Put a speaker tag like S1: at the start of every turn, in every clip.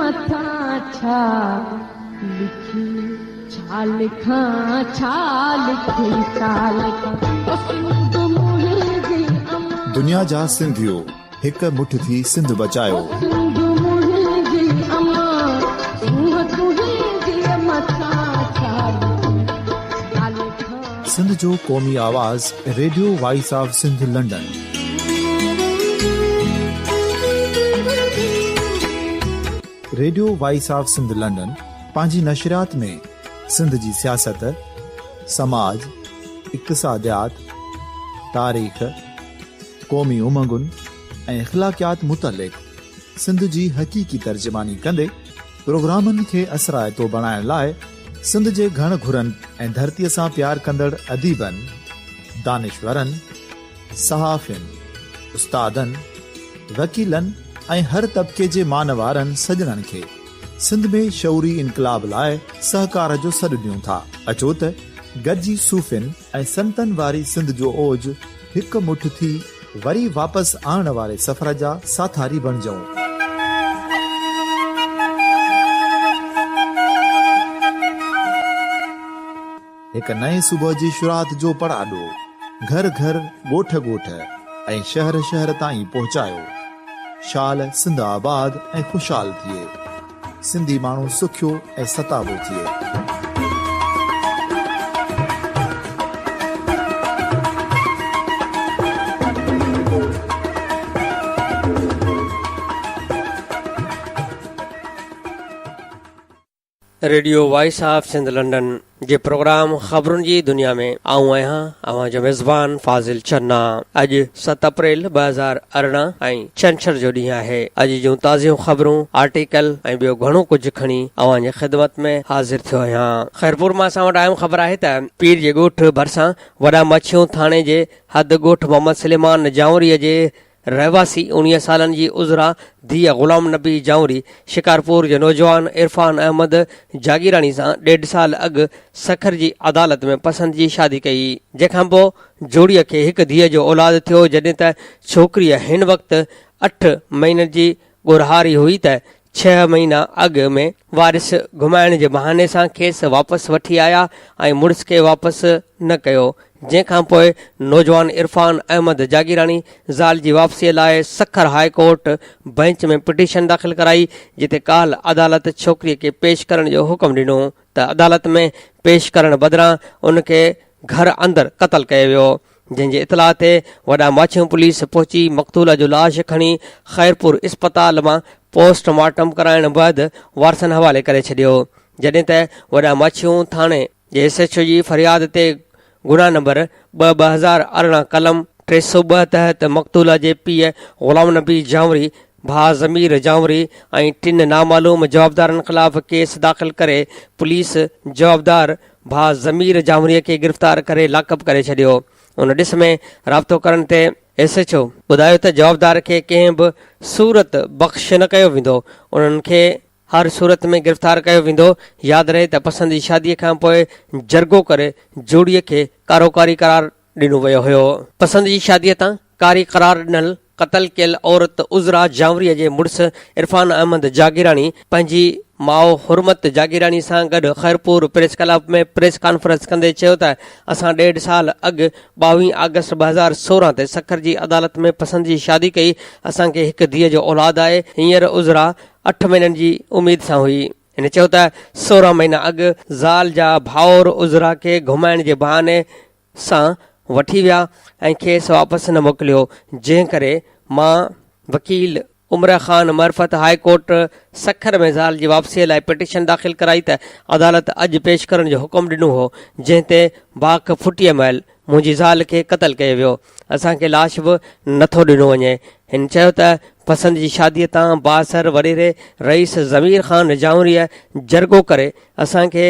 S1: مٿان ڇا لکي ڇا لکان ڇا لکي ڇا لکان او سنڌ منهنجي امان.
S2: دنيا جا سنڌيو هڪ مٺ ٿي سنڌ بچايو.
S1: او سنڌ منهنجي امان سونهن تنهنجي مٿان ڇا لکي ڇا لکان.
S2: سنڌ جو قومي آواز radio voice of Sindh London. Radio voice of Sindh London پنهنجي نشريات ۾ سنڌ جي سياست، سماج، اقتصاديات، تاريخ، قومي امنگن ۽ اخلاقيات متعلق سنڌ جي حقيقي ترجماني ڪندي پروگرامن کي اثرائتو بڻائڻ لاء سنڌ جي گهڻ گهرن ۽ ڌرتيء سان پيار ڪندڙ اديبن، دانشورن، صحافين، استادن، وڪيلن ۽ هر طبقي جي مان وارن سڄڻن کي سنڌ ۾ شعوري انقلاب لاء سهڪار جو سڏ ڏيون ٿا. اچو ته گڏجي صوفين ۽ سنتن واري سنڌ جو اوج هڪ مٺ ٿي وري واپس آڻڻ واري سفر جا ساٿاري بڻجون. هڪ نئين صبح جي شروعات جو پڙاڏو گهر گهر، ڳوٺ ڳوٺ ۽ شهر شهر تائين پهچايو. شال سنڌ آباد ۽ خوشحال ٿئي. سنڌي ماڻهو سکيو ۽ ستابو ٿئي.
S3: Radio voice of Sindh London جي پروگرام خبرن جي دنيا ۾ آئون آهيان اوهان جو ميزبان فاضل چنا. اڄ ست اپريل 2018 ۽ ڇنڇر جو ڏينهن آهي. اڄ جون تازيون خبرون، آرٽيڪل ۽ ٻيو گهڻو ڪجهه کڻي اوهان جي خدمت ۾ حاضر ٿيو آهيان. خيرپور مان اسان وٽ اهم خبر آهي ته پير جي ڳوٺ ڀرسان وڏا مڇيون ٿاڻي جي حد ڳوٺ محمد سليمان جانوري جي رهواسي اوڻيهه سالن جي عذرا ڌيء غلام نبي جانوري شڪارپور جي نوجوان عرفان احمد جاگيراڻي سان ڏيڍ سال اڳ سکر جي عدالت ۾ پسند جي شادي ڪئي جنهن کانپوء جوڙي کي هڪ ڌيء جو اولاد ٿيو جڏهن ته ڇوڪريء هن وقت اٺ مهينن جي ڳورهاري هئي ته ڇهه مهينا اڳ ۾ وارث گهمائڻ جي بهاني سان کيس واپس وٺي آيا ۽ مڙس کي واپس نه ڪيو، جنهن کان پوء نوجوان عرفان احمد جاگيراڻي زال جي واپسيء لاء Sukkur high court bench ۾ petition داخل ڪرائي، جتي ڪالهه عدالت ڇوڪريء کي پيش ڪرڻ جو حڪم ڏنو ته عدالت ۾ پيش ڪرڻ بدران ان کي گهر اندر قتل ڪيو ويو. جنهن جي اطلاع تي وڏا ماڇيون پوليس پهچي مقتول جو لاش کڻي خيرپور اسپتال مان پوسٽ مارٽم ڪرائڻ بعد وارثن حوالي ڪري ڇڏيو جڏهن ته وڏا ماڇيون ٿاڻي جي ايس ايڇ او جي فرياد تي گناهه نمبر ٻه 2018 قلم 302 تحت مقتول جي پيء غلام نبي جانوري ڀاء ضمير جانوري ۽ ٽن نامعلوم جوابدارن خلاف ڪيس داخل ڪري پوليس جوابدار ڀاء ضمير جانوري کي گرفتار ڪري لاڪپ ڪري ڇڏيو. ان ڏس ۾ رابطو ڪرڻ تي ايس ايڇ او ٻڌايو ته جوابدار کي ڪنهن به صورت بخش نه ڪيو ويندو، انهن کي هر صورت ۾ گرفتار ڪيو ويندو. ياد رهي ته پسند جي شادي کان پوء جرڳو ڪري جوڙي کي ڪاروڪاري قرار ڏنو ويو هيو. پسند جي شاديء تان ڪاري قرار ڏنل قتل ڪيل عورت عذرا جانوريء جي مڙس عرفان احمد جاگيراڻي پنهنجي ماء حرمت جاگيراڻي سان گڏ Khairpur press club ۾ press conference ڪندي چيو ته اسان ڏيڍ سال اڳ ٻاويهه آگسٽ 2016 تي سکر جي عدالت ۾ پسند جي شادي ڪئي، اسان کي هڪ ڌيء جو اولاد آهي، هينئر عذرا اٺ مهينن جي اميد سان هئي. هن چيو ته 16 مهينا اڳ زال جا ڀائر عذرا کي گهمائڻ جي بهاني سان وٺي ويا ۽ کيس واپس نه موڪليو، جنهن ڪري مان وڪيل عمر خان معرفت هاء ڪورٽ سکر ۾ زال جي واپسيء لاء پٽيشن داخل ڪرائي ته عدالت اڄ پيش ڪرڻ جو حڪم ڏنو هو، جنهن تي باک ڦٽيء مهل منهنجي زال کي قتل ڪيو ويو، اسان کي لاش به نٿو ڏنو وڃي. هن چيو ته پسند جي شاديء تان بااثر وڏيري رئيس ضمير خان جانوريء جرڳو ڪري اسان کي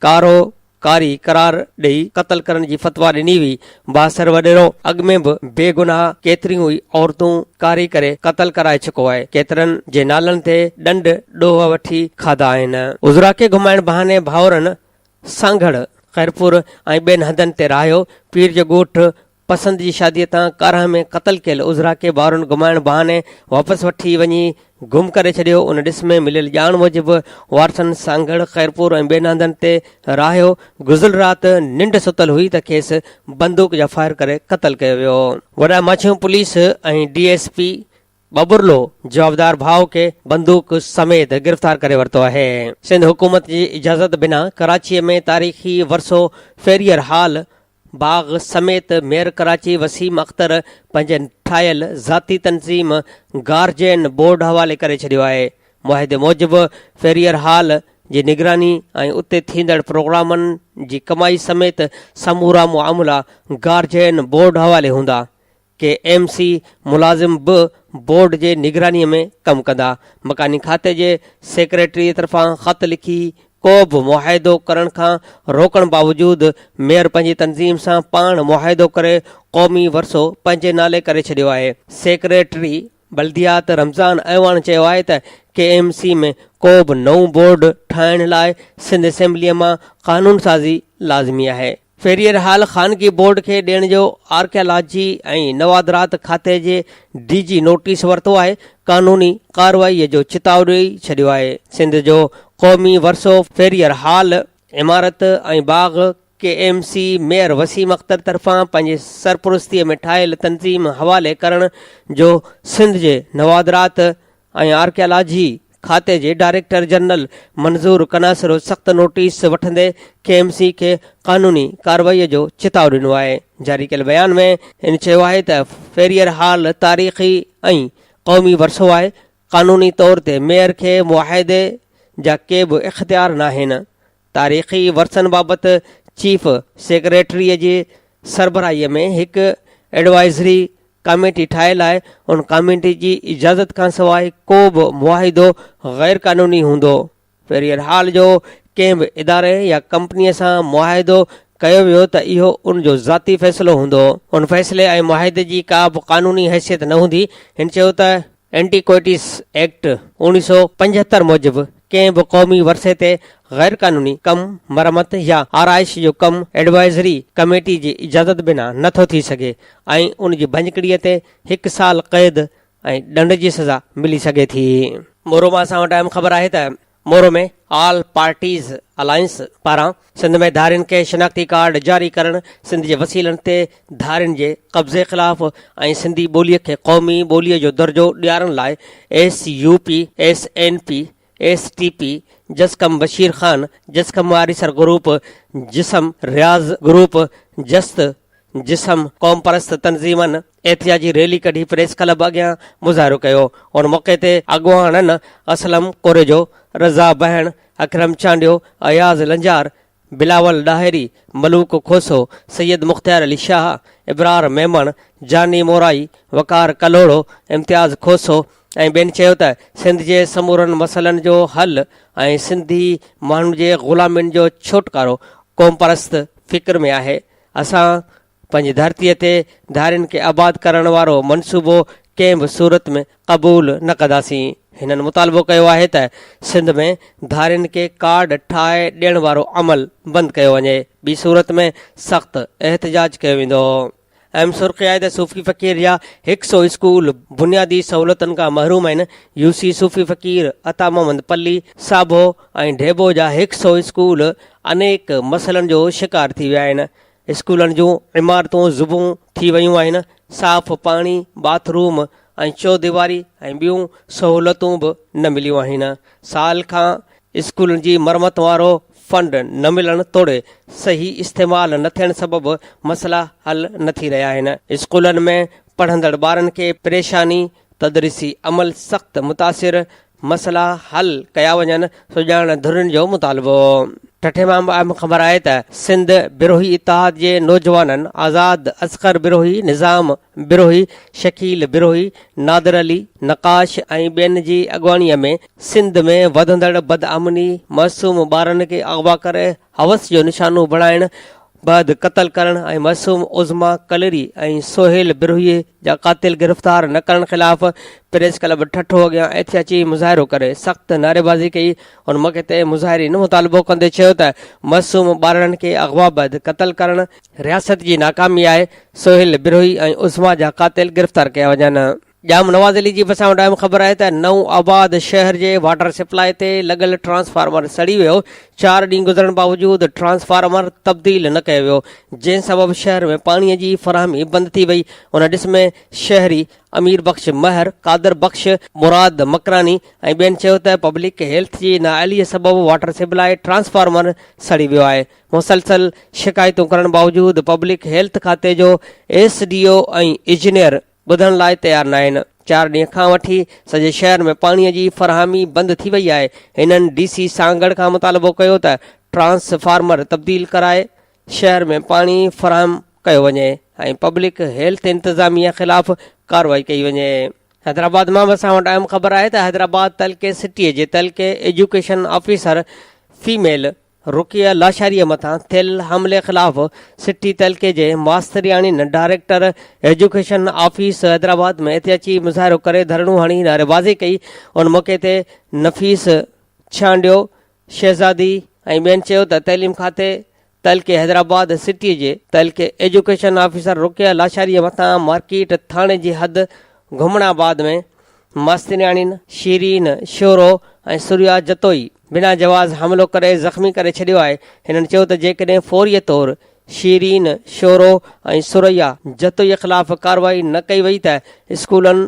S3: ڪارو ڪاري قرار ڏئي قتل ڪرڻ جي فتويٰ ڏني هئي. بااثر وڏيرو اڳ ۾ به بيگناهه ڪيتريون ئي عورتون ڪاري ڪري قتل ڪرائي چڪو آهي. ڪيترن جي نالن تي ڏنڊ ڏوهه وٺي کاڌا آهن. عذرا کي گهمائڻ بهاني ڀائرن سانگهڙ، خيرپور ۽ ٻين هنڌن تي رهايو. پير جو ڳوٺ پسند جي شاديء تان ڪارنهن ۾ قتل ڪيل عذرا کي ٻارن گهمائڻ بهاني واپس وٺي وڃي گم ڪري ڇڏيو. ان ڏس ۾ مليل ڄاڻ موجب وارثن سانگهڙ، خيرپور ۽ ٻين هنڌن تي راهيو گذريل رات ننڊ ستل هئي ته کيس بندوق جا فائر ڪري قتل ڪيو ويو. وڏا ماڇيون police ۽ D S P Babarloi جوابدار ڀاء کي بندوق سميت گرفتار ڪري ورتو آهي. سنڌ حڪومت جي اجازت بنا ڪراچيء ۾ تاريخي ورثو فيريئر هال باغ سميت ميئر ڪراچي وسيم اختر پنهنجي ٺاهيل ذاتي تنظيم گارجين بورڊ حوالي ڪري ڇڏيو آهي. معاهدي موجب فيريئر هال جي نگراني ۽ اتي ٿيندڙ پروگرامن جي ڪمائي سميت سمورا معاملا گارجين بورڊ حوالي هوندا. ڪي ايم سي ملازم به بورڊ جي نگراني ۾ ڪم ڪندا. مڪاني کاتي جي سيڪريٽري طرفان خط لکي ڪو به معاهدو ڪرڻ کان روڪڻ باوجود ميئر پنهنجي تنظيم سان پاڻ معاهدو ڪري قومي ورثو پنهنجي نالي ڪري ڇڏيو آهي. سيڪريٽري بلديات رمضان اعواڻ چيو آهي ته ڪي ايم سي ۾ ڪو به نئون بورڊ ٺاهڻ لاء سنڌ اسيمبليء مان قانونسازي لازمي آهي. فيريئر هال خانگي بورڊ کي ڏيڻ جو آرڪيالاجي ۽ نوادرات کاتي جي ڊي جي نوٽيس ورتو آهي، قانوني ڪارروائي جو چتاء ڏئي ڇڏيو آهي. سنڌ جو قومي ورثو فيريئر هال عمارت ۽ باغ K M C mayor Waseem Akhtar طرفان پنهنجي سرپرستي ۾ ٺاهيل تنظيم حوالي ڪرڻ جو سنڌ جي نوادرات ۽ آرڪيالاجي کاتي جي ڊائريڪٽر جنرل منظور ڪناسرو سخت نوٽيس وٺندي ڪي ايم سي کي قانوني ڪارروائي جو چتاء ڏنو آهي. جاري ڪيل بيان ۾ هن چيو آهي ته فيريئر هال تاريخي ۽ قومي ورثو آهي، قانوني طور تي ميئر کي معاهدي جا ڪي به اختيار ناهن. تاريخي ورثن بابت چيف سيڪريٽري جي سربراهي ۾ هڪ ايڊوائزري ڪاميٽي ٺاهيل آهي، ان ڪاميٽي جي اجازت کانسواء ڪو به معاهدو غير قانوني هوندو. فيريئر هال جو ڪنهن به اداري يا ڪمپني سان معاهدو ڪيو ويو ته اهو ان جو ذاتي فيصلو هوندو. ان فيصلي ۽ معاهدي جي ڪا به قانوني حيثيت نه هوندي. هن چيو ته اينٽيڪوئٽيز ايڪٽ 1975 موجب ڪنهن به قومي ورثي تي غيرقانوني ڪم، مرمت يا آرائش جو ڪم ايڊوائزري ڪميٽي جي اجازت بنا نه ٿو ٿي سگهي ۽ ان جي ڀڃڪڙي تي هڪ سال قيد ۽ ڏنڊ جي سزا ملي سگهي ٿي. مورو مان اسان وٽ اهم خبر آهي ته مورو ۾ آل پارٽيز الائنس پاران سنڌ ۾ ڌارين کي شناختي ڪارڊ جاري ڪرڻ، سنڌ جي وسيلن تي ڌارين جي قبضي خلاف ۽ سنڌي ٻوليء کي قومي ٻوليء جو درجو ڏيارڻ لاء S U P, S N P, S T P, جسقم بشير خان، جسقم واريسر گروپ، جسم رياض گروپ، جست، جسم قومپرست تنظيمن احتجاجي ريلي ڪڍي پريس ڪلب اڳيان مظاهرو ڪيو. ان موقعي تي اڳواڻن اسلم ڪوريجو، رضا بهڻ، اڪرم چانڊيو، اياز لنجار، بلاول ڏاهري، ملوڪ کوسو، سيد مختيار علي شاهه، ابرار ميمڻ، جاني مورائي، وقار ڪلهوڙو، امتياز کوسو ۽ ٻين چيو ته سنڌ جي سمورن مسئلن جو حل ۽ سنڌي ماڻهن جي غلامين جو ڇوٽڪارو قومپرست فڪر ۾ آهي، اسان پنهنجي ڌرتيء تي ڌارين کي آباد ڪرڻ وارو منصوبو ڪنهن به صورت ۾ قبول نه ڪنداسين. هنن مطالبو ڪيو آهي ته سنڌ ۾ ڌارين کي ڪارڊ ٺاهي ڏيڻ وارو عمل بند ڪيو وڃي، ٻي صورت ۾ سخت احتجاج ڪيو ويندو. اهم سرخي آهي ته صوفي فقير جا هڪ سئو اسڪول بنيادي سهولتن کان محروم آهن، يو سي صوفي فقير عطا محمد پلي، ساڀو ۽ ڍيبو جا هڪ سئو اسڪول انيڪ مسئلن جو شڪار ٿي ويا آهن، اسڪولن جون عمارتون زبون ٿي ويون آهن، صاف پاڻي، باٿ روم ۽ چوديواري ۽ ٻيون سهولتون به نه مليون آهن، سال کان اسڪولن جي مرمت وارو فنڊ نه ملڻ توڙي صحيح استعمال نه ٿيڻ سبب مسئلا حل نه ٿي رهيا آهن، اسڪولن ۾ پڙهندڙ ٻارن کي پريشاني، تدريسي عمل سخت متاثر، مسئلا حل ڪيا وڃن، سڄاڻ ڌرين جو مطالبو. ٺٽي مان به اهم خبر آهي ته سنڌ بروهي اتحاد جي نوجوانن آزاد اصغر بروهي، نظام بروهي، شڪيل بروهي، نادر علي نقاش ۽ ٻين جي اڳواڻي ۾ سنڌ ۾ وڌندڙ بدامني، معصوم ٻارن کي اغوا ڪري حوس جو نشانو بڻائڻ، بعد قتل ڪرڻ ۽ معصوم عظميٰ ڪلري ۽ سهيل بروهي جا قاتل گرفتار نه ڪرڻ خلاف پريس ڪلب ٺٽو اڳيان احتجاجي مظاهرو ڪري سخت نعريبازي ڪئي. ان موقعي تي مظاهرين مطالبو ڪندي چيو ته معصوم ٻارڙن کي اغوا بعد قتل ڪرڻ رياست جي ناڪامي آهي، سهيل بروهي ۽ عظميٰ جا قاتل گرفتار ڪيا وڃن. ڄام نواز علي جي وسان اڏام خبر آهي ته نئون آباد شهر جي واٽر سپلاء تي لڳل ٽرانسفارمر سڙي ويو، چار ڏينهن گذرڻ باوجود ٽرانسفارمر تبديل نه ڪيو ويو، جنهن سبب شهر ۾ پاڻي جي فراهمي بند ٿي وئي، ان ڏس ۾ شهري امير بخش مهر، قادر بخش، مراد مڪراني ۽ ٻين چيو ته پبلڪ هيلٿ جي نااهلي سبب واٽر سپلاء ٽرانسفارمر سڙي ويو آهي، مسلسل شڪايتون ڪرڻ باوجود پبلڪ هيلٿ کاتي جو ايس ڊي او ۽ انجنيئر ٻڌڻ لاء تيار ناهن. چار ڏينهن کان وٺي سڄي شهر ۾ پاڻي جي فراهمي بند ٿي وئي آهي. هنن ڊي سي سانگهڙ کان مطالبو ڪيو ته ٽرانسفارمر تبديل ڪرائي شهر ۾ پاڻي فراهم ڪيو وڃي ۽ پبلڪ هيلٿ انتظاميه خلاف ڪارروائي ڪئي وڃي. حيدرآباد مان به اسان وٽ اهم خبر آهي ته حيدرآباد تعلقي سٽي جي تعلقي ايجوڪيشن آفيسر فيميل رقيه لاشاريء مٿان ٿيل حملي خلاف سٽي تعلقي جي ماسترياڻين ڊائريڪٽر ايجوڪيشن آفيس حيدرآباد ۾ احتجاجي مظاهرو ڪري ڌرڻو هڻي نعريبازي ڪئي. ان موقعي تي نفيس ڇانڊيو، شهزادي ۽ ٻين چيو ته تعليم کاتي تعلقي حيدرآباد سٽي جي تعلقي ايجوڪيشن آفيسر رقيه لاشاريء مٿان مارڪيٽ ٿاڻي جي حد گهمڻ آباد ۾ ماسترياڻين شيرين شورو ۽ ثريا جتوئي بنا جواز حملو ڪري زخمي ڪري ڇڏيو آهي. هنن چيو ته جيڪڏهن فوري طور شيرين شورو ۽ ثريا جتوئي خلاف ڪارروائي نه ڪئي وئي ته اسڪولن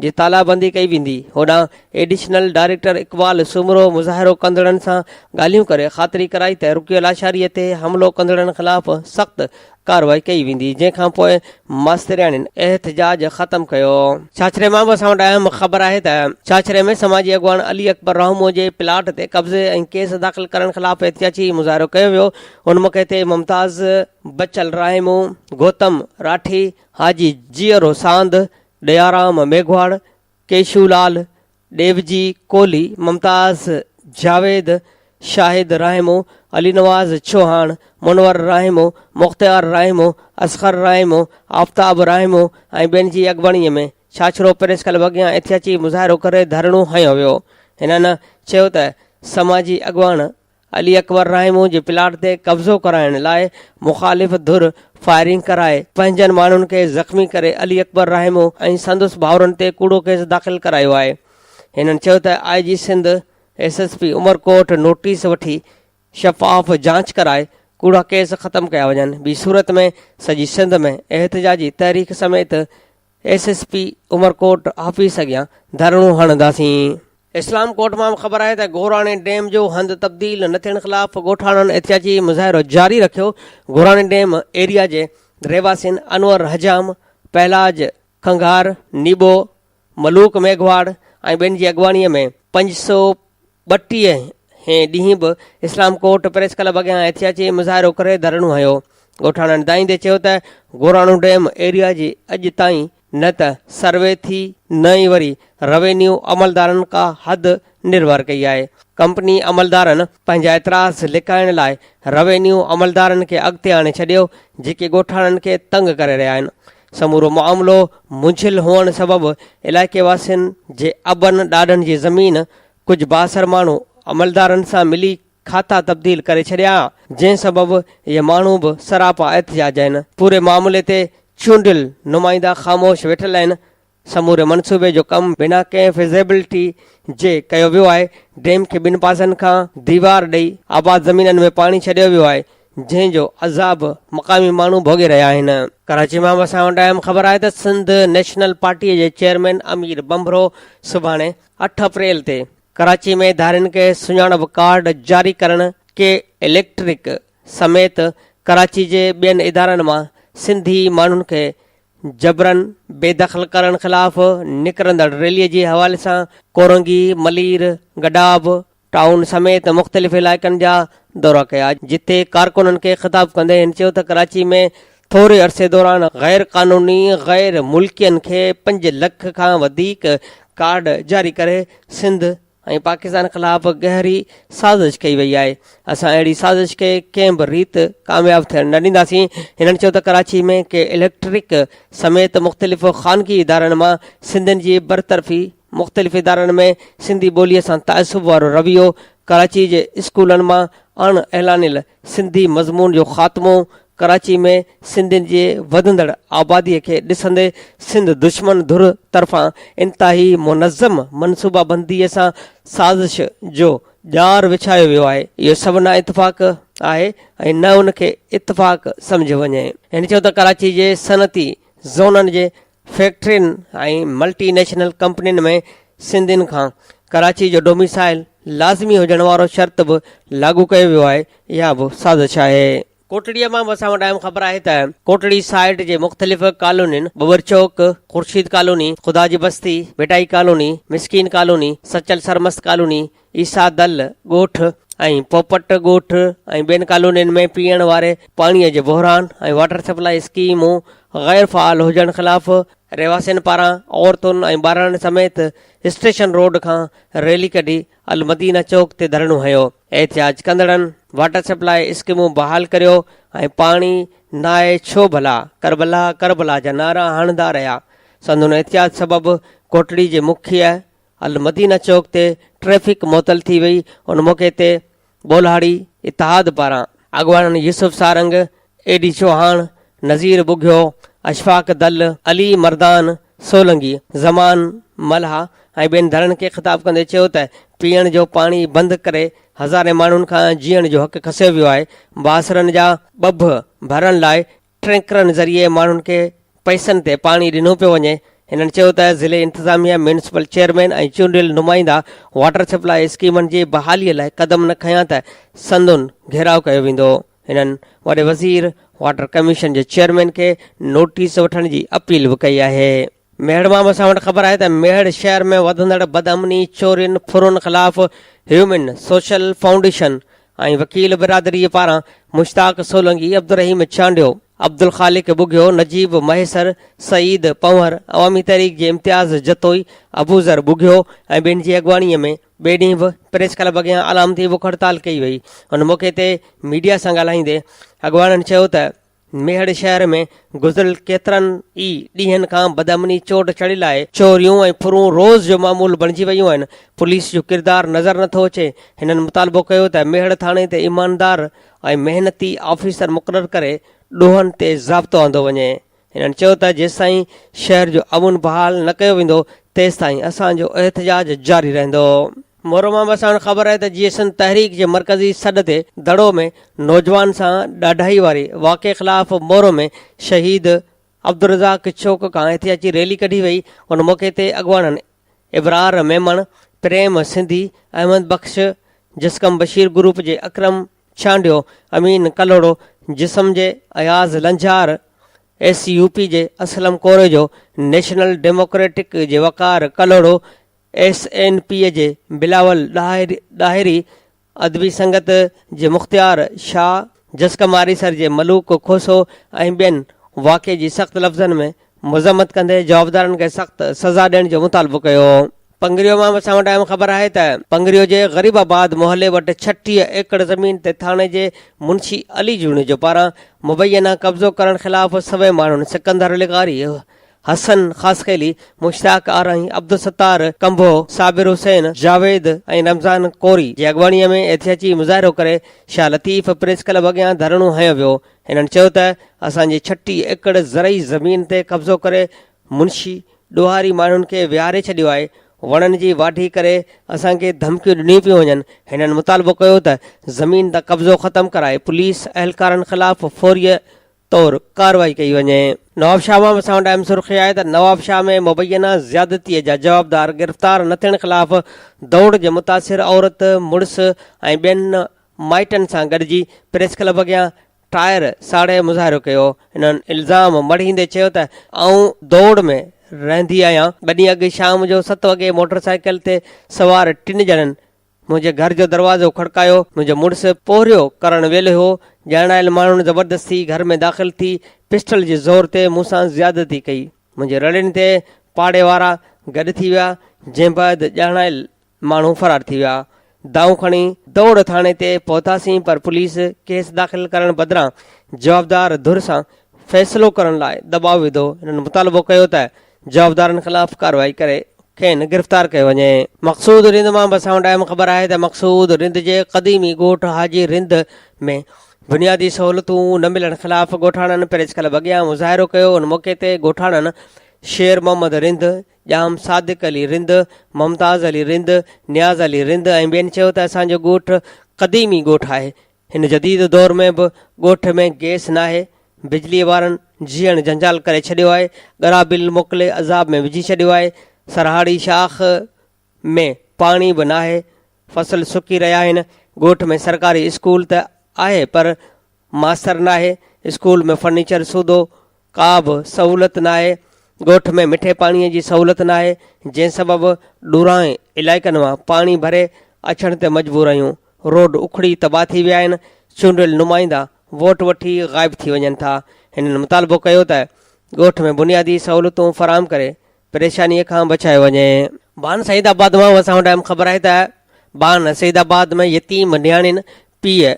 S3: جي تالابندي ڪئي ويندي. هوڏانهن ايڊيشنل ڊائريڪٽر اقبال سومرو مظاهرو ڪندڙن سان ڳالهيون ڪري خاطري ڪرائي ته رقيه لاشاري تي حملو ڪندڙن خلاف سخت ڪارروائي ڪئي ويندي جنهن کان پوء ماسترياڻين احتجاج ختم ڪيو. ڇاڇري مان به اسان وٽ اهم خبر آهي ته ڇاڇري ۾ سماجي اڳواڻ علي اڪبر راهمون جي پلاٽ تي قبضي ۽ ڪيس داخل ڪرڻ خلاف احتجاجي مظاهرو ڪيو ويو ان موقعي تي ممتاز بچل راهمون، گوتم راٺي، حاجي جيئرو ساند، ڏيارام ميگهواڙ، ڪيشو لال، ڏيوجي ڪولهي، ممتاز جاويد، شاهد راهمو، علي نواز چوهاڻ، منور راهمو، مختيار راهمو، اصغر راهمو، آفتاب راهمو ۽ ٻين جي اڳواڻي ۾ ڇاڇرو پريس ڪلب اڳيان احتجاجي مظاهرو ڪري ڌرڻو هنيو ويو. هنن چيو ته سماجي اڳواڻ علي اڪبر راهمون جي پلاٽ تي قبضو ڪرائڻ لاء مخالف ڌر فائرنگ ڪرائي پنهنجن ماڻهن کي زخمي ڪري علي اڪبر راهمون ۽ سندس ڀائرن تي ڪوڙو ڪيس داخل ڪرايو آهي. هنن چيو ته I G Sindh, S S P Umerkot notice وٺي شفاف جاچ ڪرائي ڪوڙا ڪيس ختم ڪيا وڃن ٻي صورت ۾ سڄي سنڌ ۾ احتجاجي تحريڪ سميت S S P Umerkot office اڳيان ڌرڻو هڻنداسين. اسلام ڪوٽ مان به خبر آهي ته گوراڻي ڊيم جو هنڌ تبديل نه ٿيڻ خلاف ڳوٺاڻن احتجاجي مظاهرو جاري رکيو، گوراڻي ڊيم ايريا جي رهواسين انور حجام، پهلاج کنگهار، نيٻو، ملوڪ ميگهواڙ ۽ ٻين جي اڳواڻي ۾ 532 هين ڏينهن به اسلام ڪوٽ پريس ڪلب اڳيان احتجاجي مظاهرو ڪري ڌرڻو هنيو. ڳوٺاڻن دانهيندي چيو ته گوراڻو ڊيم ايريا جي اڄ تائين نه ته سروي ٿي نه ئي وري روينيو عملدارن ڪا حد نروار ڪئي آهي. ڪمپني عملدارن پنهنجا اعتراض لڪائڻ لاء روينيو عملدارن کي اڳتي آڻي ڇڏيو جيڪي ڳوٺاڻن کي تنگ ڪري رهيا آهن. سمورو معاملو منجهيل هئڻ سبب علائقي واسين جي ابن ڏاڏن جي زمين ڪجهه بااثر ماڻهو عملدارن سان ملي کاتا تبديل ڪري ڇڏيا، جنهن سبب اهي ماڻهو به سراپا احتجاج آهن. پوري معاملي تي چونڊيل نمائندا خاموش ويٺل آهن. سموري منصوبي جو ڪم بنا ڪنهن فزيبلٽي جي ڪيو ويو آهي، ڊيم کي ٻن پاسن کان ديوار ڏئي آباد زمينن ۾ پاڻي ڇڏيو ويو آهي، جنهن جو عذاب مقامي ماڻهو ڀوڳي رهيا آهن. ڪراچي مان به اسان وٽ اهم خبر آهي ته سنڌ نيشنل پارٽي جي چيئرمين امير ٻنڀرو سڀاڻي 8 اپريل تي ڪراچي ۾ ڌارين کي سڃاڻپ ڪارڊ جاري ڪرڻ، ڪي اليڪٽرڪ سميت ڪراچي جي ٻين ادارن مان سنڌي ماڻهن کي جبرن بي دخل ڪرڻ خلاف نڪرندڙ ريلي جي حوالي سان ڪورنگي، ملير، گڊاب ٽائون سميت مختلف علائقن جا دورا ڪيا جتي ڪارڪنن کي خطاب ڪندي هن چيو ته ڪراچي ۾ ٿوري عرصي دوران غير قانوني غير ملڪين کي 5 لک کان وڌيڪ ڪارڊ جاري ڪري سنڌ. ۽ پاڪستان خلاف گهري سازش ڪئي وئي آهي، اسان اهڙي سازش کي ڪنهن به ريت ڪامياب ٿيڻ نه ڏينداسين. هنن چيو ته ڪراچي ۾ ڪي اليڪٽرڪ سميت مختلف خانگي ادارن مان سنڌين جي برطرفي، مختلف ادارن ۾ سنڌي ٻوليء سان تعصب وارو رويو، ڪراچي جي اسڪولن مان اڻ اعلانيل سنڌي مضمون جو خاتمو، ڪراچي ۾ سنڌين جي وڌندڙ آبادي کي ڏسندي سنڌ دشمن ڌر طرفان انتهائي منظم منصوبابندي سان سازش جو ڄار وڇايو ويو آهي. اهو سڀ نه اتفاق آهي ۽ نه ان کي اتفاق سمجهيو وڃي. هن چيو ته ڪراچي جي صنعتي زونن جي فيڪٽرين ۽ ملٽي نيشنل ڪمپنين ۾ سنڌين کان ڪراچي جو ڊوميسائل لازمي هجڻ وارو شرط به لاڳو ڪيو ويو آهي، اها به سازش آهي. ڪوٽڙيء مان به اسان وٽ اهم خبر آهي ته ڪوٽڙي سائيٽ جي مختلف ڪالونين ٻٻر چوڪ، خورشيد ڪالوني، خدا جي بستي، ڀٽائي ڪالوني، مسڪين ڪالوني، سچل سرمست ڪالوني، عيسيٰ دل ڳوٺ ۽ پوپٽ ڳوٺ ۽ ٻين ڪالونين ۾ پيئڻ واري پاڻي جي بحران ۽ واٽر سپلاء اسڪيمون غير فعال هجڻ خلاف رهواسين پاران عورتن ۽ ٻارڙن سميت اسٽيشن روڊ کان ريلي ڪڍي المدينه چوڪ تي ڌرڻو هنيو. احتجاج ڪندڙن واٽر سپلاء اسڪيمون بحال ڪريو ۽ پاڻي ناهي ڇو ڀلا ڪربلا ڪربلا جا نعرا هڻندا رهيا. سندن احتجاج سبب ڪوٽڙي جي مکيه المدينه چوڪ تي ٽريفڪ معطل ٿي وئي ان موقعي تي ٻولهاڙي اتحاد پاران اڳواڻن يوسف سارنگ، اي ڊي چوهاڻ، نذير ٻگهيو، اشفاق دل، علي مردان سولنگي، زمان ملاح ۽ ٻين ڌرڻن کي خطاب ڪندي چيو ته پيئڻ جو پاڻي بند ڪري هزارين ماڻهن کان جيئڻ جو حق کسيو ويو آهي، بااثرن جا ٻڀ ڀرڻ لاء ٽرينڪرن ذريعي ماڻهن کي پئسن تي پاڻي ڏنو پيو وڃي. هنن چيو ته ضلعي انتظاميه، ميونسپل چيئرمين ۽ چونڊيل نمائندا واٽر سپلاء اسڪيمن جي بحالي لاء قدم نه کنيا ته سندن گهيراء ڪيو ويندو. هنن وڏي وزير، واٽر ڪميشن جي چيئرمين کي نوٽيس وٺڻ جي اپيل به ڪئي آهي. ميهڙ مان به اسان وٽ خبر آهي ته ميهڙ شهر ۾ وڌندڙ بدامني، چورين، ڦرن خلاف هيومن سوشل فائونڊيشن ۽ وڪيل برادري پاران مشتاق سولنگي، عبدالرحيم چانڊيو، عبدالخالق ٻگهيو، نجيب مهيسر، سعيد پنهور، عوامي تحريڪ جي امتياز جتوئي، ابوذر ٻگهيو ۽ ٻين جي اڳواڻي ۾ ٻئي ڏينهن به پريس ڪلب اڳيان علامتي بک هڙتال ڪئي وئي. ان موقعي تي ميڊيا سان ڳالهائيندي اڳواڻن چيو ته ميهڙ شهر ۾ گذريل ڪيترن ئي ڏينهن کان بدامني چوٽ چڙهيل آهي، چوريون ۽ ڦرون روز جو معمول بڻجي ويون آهن، پوليس جو ڪردار نظر نٿو اچي، هنن مطالبو ڪيو ته ميهڙ ٿاڻي تي ايماندار ۽ محنتي آفيسر مقرر ڪري ڏوهن تي ضابطو آندو وڃي. هنن چيو ته جيستائين شهر جو امن بحال نه ڪيو ويندو تيستائين اسان جو احتجاج جاري رهندو. مورو مان به اسان وٽ خبر آهي ته جيئي سنڌ تحريڪ جي مرڪزي سڏ تي دڙو ۾ نوجوان سان ڏاڍائي واري واقعي خلاف مورو ۾ شهيد عبدالرزاق چوڪ کان احتجاجي ريلي ڪڍي وئي ان موقعي تي اڳواڻن ابرار ميمڻ، پريم سنڌي، احمد بخش جسقم بشير گروپ جي اڪرم چانڊيو، امين ڪلهوڙو، جسم جي Ayaz Lanjar, S U P جي اسلم ڪوريجو، نيشنل ڊيموڪريٽڪ جي Waqar Kalhoro, S N P جي بلاول ڏاهري، ادبي سنگت جي مختيار شاهه، جسقم آريسر جي ملوڪ کوسو ۽ ٻين واقعي جي سخت لفظن ۾ مذمت ڪندي جوابدارن کي سخت سزا ڏيڻ جو مطالبو ڪيو. پنگريو مان اسان وٽ اهم خبر آهي ته پنگريو جي غريب آباد محلي وٽ 36 ايڪڙ زمين تي ٿاڻي جي منشي علي جوڻيجو پاران مبينا قبضو ڪرڻ خلاف سوين ماڻهن سڪندر لغاري، حسن خاصخيلي، مشتاق آرائين، عبدالستار ڪنڀو، صابر حسين، جاويد ۽ رمضان ڪوري جي اڳواڻي ۾ احتجاجي مظاهرو ڪري شاهه لطيف پريس ڪلب اڳيان ڌرڻو هنيو ويو. هنن چيو ته اسان جي 36 ايڪڙ زرعي زمين تي قبضو ڪري منشي ڏوهاري ماڻهن کي ويهاري ڇڏيو آهي، وڻن جي واڍي ڪري اسان کي ڌمڪيون ڏنيون پيون وڃن. هنن مطالبو ڪيو ته زمين تان قبضو ختم ڪرائي پوليس اهلڪارن خلاف فوري طور ڪارروائي ڪئي وڃي. نوابشاهه مان اسان وٽ اهم سرخي آهي ته نوابشاهه ۾ مبينا زيادتي جا جوابدار گرفتار نه ٿيڻ خلاف دوڙ جي متاثر عورت مڙس ۽ ٻين مائٽن سان گڏجي پريس ڪلب اڳيان ٽائر ساڙي مظاهرو ڪيو. هنن الزام مڙهيندي چيو ته آئون دوڙ ۾ رهندي آهيان، ٻه ڏينهن اڳ شام جو ست وڳي موٽر سائيڪل تي سوار ٽن ڄڻن منهنجي گهر جو دروازو کڙڪايو، منهنجو مڙس پورهيو ڪرڻ ويل هو، ڄاڻايل ماڻهن زبردستي گهر ۾ داخل ٿي پسٽل جي زور تي مون سان زيادتي ڪئي، منهنجي رڙين تي پاڙي وارا گڏ ٿي ويا، جنهن بعد ڄاڻايل. ماڻهو فرار ٿي ويا. دانهون کڻي دوڙ ٿاڻي تي پهتاسين پر پوليس ڪيس داخل ڪرڻ بدران جوابدار ڌر سان فيصلو ڪرڻ لاء دٻاء وڌو. هنن مطالبو ڪيو ته جوابدارن خلاف ڪارروائي ڪري کين گرفتار ڪيو وڃي. مقصود رند مان بساؤنڊ اهم خبر آهي ته مقصود رند جي قديمي ڳوٺ حاجي رند ۾ بنيادي سهولتون نه ملڻ خلاف ڳوٺاڻن پريس ڪلب اڳيان مظاهرو ڪيو ان موقعي تي ڳوٺاڻن شير محمد رند، ڄام صادق علي رند، ممتاز علي رند، نياز علي رند ۽ ٻين چيو ته اسان جو ڳوٺ قديمي ڳوٺ آهي هن جديد دور ۾ به ڳوٺ ۾ گئس ناهي، بجليء وارن جيئڻ جنجال ڪري ڇڏيو آهي، ڳرا بل موڪلي عذاب ۾ وجهي ڇڏيو آهي، سرهاڙي شاخ ۾ پاڻي به ناهي، فصل سڪي رهيا آهن، ڳوٺ ۾ سرڪاري اسڪول ته آهي پر ماستر ناهي، اسڪول ۾ فرنيچر سوڌو ڪا به سهولت ناهي، ڳوٺ ۾ مٺي پاڻي جي سهولت ناهي، جنهن سبب ڏورانهن علائقن مان پاڻي ڀري اچڻ تي مجبور آهيون، روڊ اکڙي تباهه ٿي ويا آهن، چونڊيل نمائندا ووٽ وٺي غائب ٿي وڃن ٿا، هنن مطالبو ڪيو ته ڳوٺ ۾ بنيادي سهولتون فراهم ڪري پريشاني کان بچايو وڃي. ڀان سعيد آباد مان وسان ڊيم خبر آهي ته ڀان سعيد آباد ۾ يتيم نياڻين پيء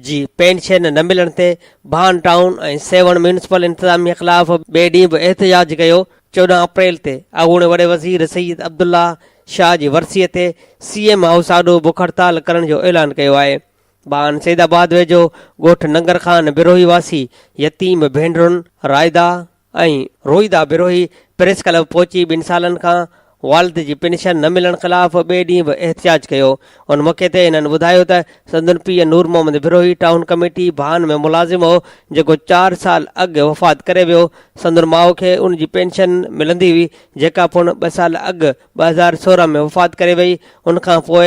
S3: جي پينشن نه ملڻ تي ڀان ٽائون ۽ سيوهڻ ميونسپل انتظاميه خلاف ٻئي ڏينهن به احتجاج ڪيو، 14 اپريل تي اڳوڻي وڏي وزير سيد عبدالله شاهه جي ورسي تي سي ايم هائوس آڏو بک هڙتال ڪرڻ جو اعلان ڪيو آهي. ڀان سيد آباد ويجهو ڳوٺ ننگر خان بروهي واسي يتيم ڀينرن رائده ۽ روئيدا بروهي پريس ڪلب پهچي ٻن سالن کان والد جي پينشن نه ملڻ خلاف ٻئي ڏينهن به احتجاج ڪيو. ان موقعي تي هنن ٻڌايو ته سندن پيء نور محمد بروهي ٽائون ڪميٽي ڀان ۾ ملازم هو جيڪو چار سال اڳ وفات ڪري ويو. سندن ماء کي ان جي پينشن ملندي هئي جيڪا پڻ ٻه سال اڳ 2016 ۾ وفات ڪري وئي ان کان پوء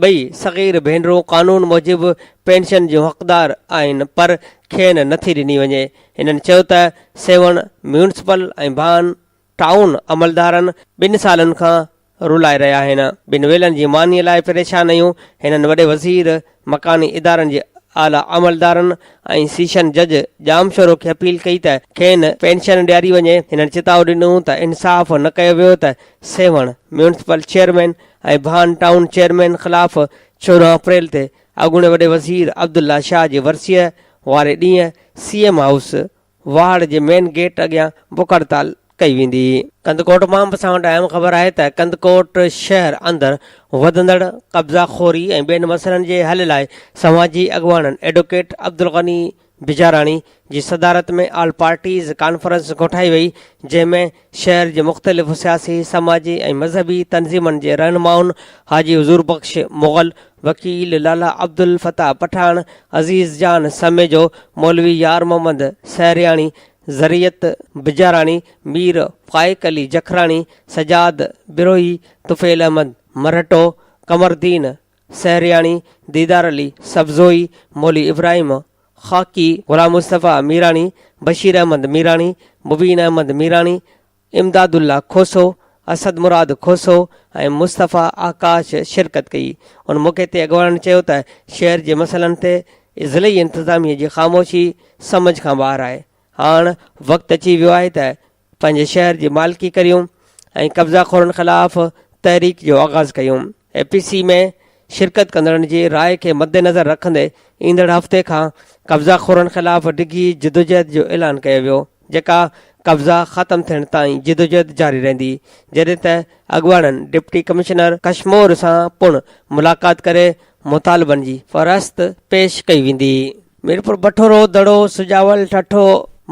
S3: ٻئي صغير ڀينرون قانون موجب پينشن جون حقدار آهن پر کين نٿي ڏني وڃي. هنن چيو ته سيوهڻ ميونسپل ۽ ڀان ٽائون عملدارن ٻن سالن کان رلائي رهيا آهن، ٻن ويلن جي مانيء لاء پريشان آهيون. هنن وڏي وزير، مڪاني ادارن جي اعليٰ عملدارن ۽ سيشن جج ڄامشورو کي اپيل ڪئي ته کين پينشن ڏياري وڃي. هنن چتاء ڏنو ته انصاف نه ڪيو ويو ته Sehwan municipal chairman ۽ Bhan town chairman خلاف 14 اپريل تي اڳوڻي وڏي وزير عبدالله شاهه جي ورسيء واري ڏينهن سي ايم هائوس واهڙ جي مين گيٽ اڳيان بک هڙتال ڪئي ويندي. ڪنڌڪوٽ مان به اسان وٽ اهم خبر آهي ته ڪنڌڪوٽ شهر اندر وڌندڙ قبضا خوري ۽ ٻين مسئلن جي حل لاء سماجي اڳواڻن ايڊووڪيٽ عبدالغني بجاراڻي جي صدارت ۾ آل پارٽيز ڪانفرنس ڪوٺائي وئي، جنهن ۾ شهر جي مختلف سياسي، سماجي ۽ مذهبي تنظيمن جي رهنمائن حاجي حضور بخش مغل، وڪيل لالا عبدالفتاح پٺاڻ، عزيز جان سميجو، مولوي يار محمد سهرياڻي، زريت بجاراڻي، مير فائق علي جکراڻي، سجاد بروهي، طفيل احمد مرهٽو، قمرالدين سهرياڻي، ديدار علي سبزوئي، مولوي ابراهيم خاڪي، غلام مصطفيٰ ميراڻي، بشير احمد ميراڻي، مبين احمد ميراڻي، امداد الله کوسو، اسد مراد کوسو ۽ مصطفيٰ آڪاش شرڪت ڪئي. ان موقعي تي اڳواڻن چيو ته شهر جي مسئلن تي ضلعي انتظاميه جي خاموشي سمجهه کان ٻاهر آهي، هاڻ وقت اچي ويو آهي ته پنهنجي شهر جي مالڪي ڪريون ۽ قبضا خورن خلاف تحريڪ جو آغاز ڪيون. اي پي سي ۾ شرڪت ڪندڙن جي راء کي مدنظر رکندي ايندڙ هفتي کان قبضا خورن خلاف ڊگهي جدوجهد جو اعلان ڪيو ويو جيڪا قبضا ختم ٿيڻ تائين جدوجهد جاري رهندي جڏهن ته اڳواڻن ڊپٽي ڪمشنر ڪشمور سان پڻ ملاقات ڪري مطالبن جي فهرست پيش ڪئي ويندي. ميرپور بٺورو، دڙو، سجاول، ٺٽو